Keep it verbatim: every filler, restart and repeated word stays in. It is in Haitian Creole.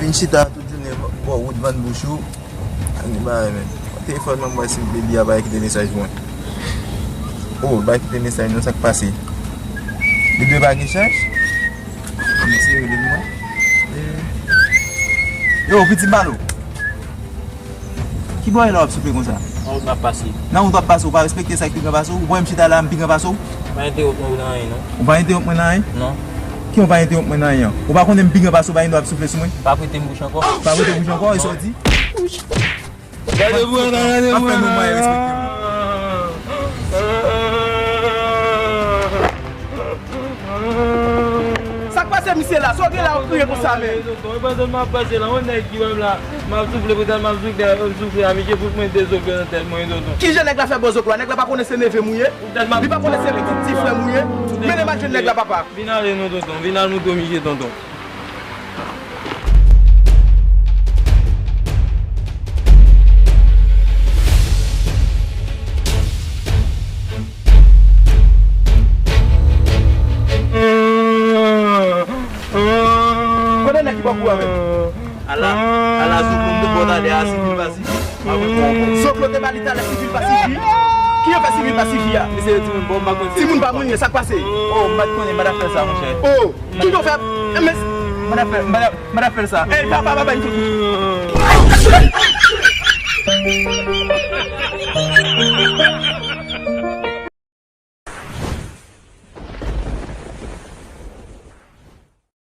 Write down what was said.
Vin chita tout jounen bò wout vann bouch ou. Ann ba men. Telefòn mwen, mwen si Baby a pa kite mesaj mwen. Oh, pa kite mesaj non, sa k pase? Li dwe pa gen chaj? Mesye rele mwen. Eh. Yo, pitit balo. Ki bò e la w ap soufle konsa? Nan wout m ap pase. Nan wout w ap pase, ou pa respekte sa k pi gran pase w? Ou pa wè m chita la, m pi gran pase w? Pa entewonp mwen nan anyen, non. Ou pa entewonp mwen nan anyen? Non. Ki ou pa entewonp mwen nan anyen an? Ou pa konnen m pi gran pase w, pa gen dwa ap soufle sou mwen? Pa prete m bouch ankò. Pa prete bouch ankò, e sa w di? Gade mwen la, gade mwen la. Ap fè nou manyen, respekte mwen. Sa k pase misye la? Sa w gen la w kriye konsa menm? Tonton, e pandan m ap pase la, yon nèg ki wè m la, m ap soufle, poutèt m ap soufle, m ap soufle a misye, fout mwen de zogle nan tèt mwen, tonton. Kijan nèg la fè ba w zogle a? Nèg la pa konnen se neve m ou ye? Li pa konnen se pitit ti frè m ou ye? Mennen m al jwenn nèg la, papa. Vin ale non, tonton, vin al montre w misye, tonton. Kote nèg ki bò kou avè m? Ala, ala, sou moun te bò talè a, sivil pa sivil. Zoklo te ba li talè, sivil pa sivil. Ki yo fè sivil pa sivil a? Mesye, timoun, bon, m pa konn. Timoun pa moun ye, sa k pase? Oh, m pa t konnen, m pa t ap fè sa, monchè. Oh, ki yo fè? Eh, men, m pa t ap fè, m pa t ap, m pa t ap fè sa. Eh, papa, papa,